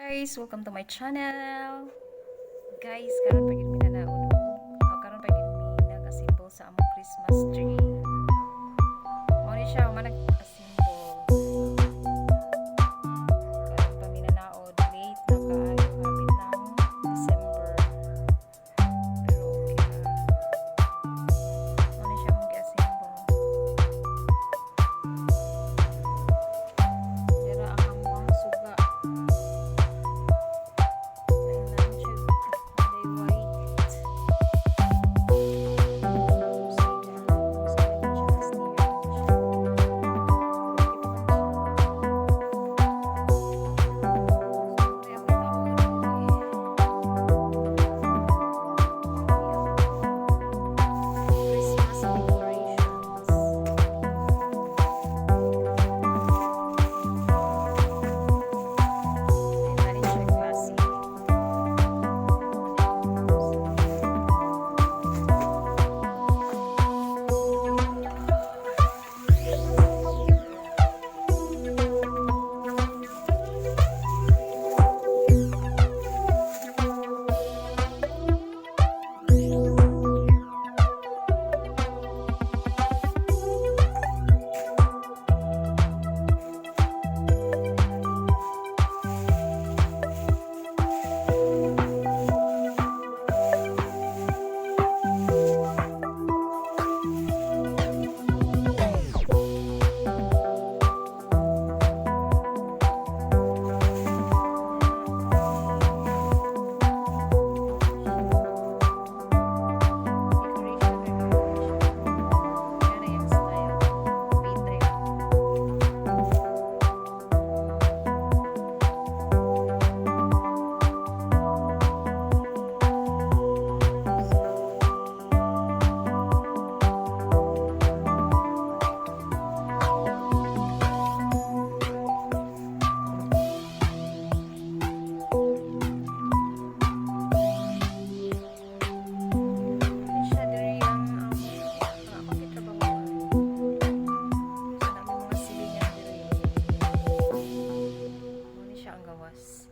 Guys! Welcome to my channel! Guys, karon pa gyud mi nanaod og karon pa gyud mi nag-assemble sa among Christmas tree. Mao ni siya, man nag-assemble. Karon pa mi nanaod, late na kaayo, hapit ng December. Pero okay ra. Mao ni siya among gi-assemble. Dira ang among suga. Kailangan siya kulay white. Sige, siya last year siya. Okay pa man siya. So, ako taon, Christmas decorations. Ay, nani siya classy. Decoration na gawin siya. Yan na yung style. Painter. Ano siya diri ang among ang akong gitrabahoan. So naa may mga silingan diri. Mao ni siya ang gawas.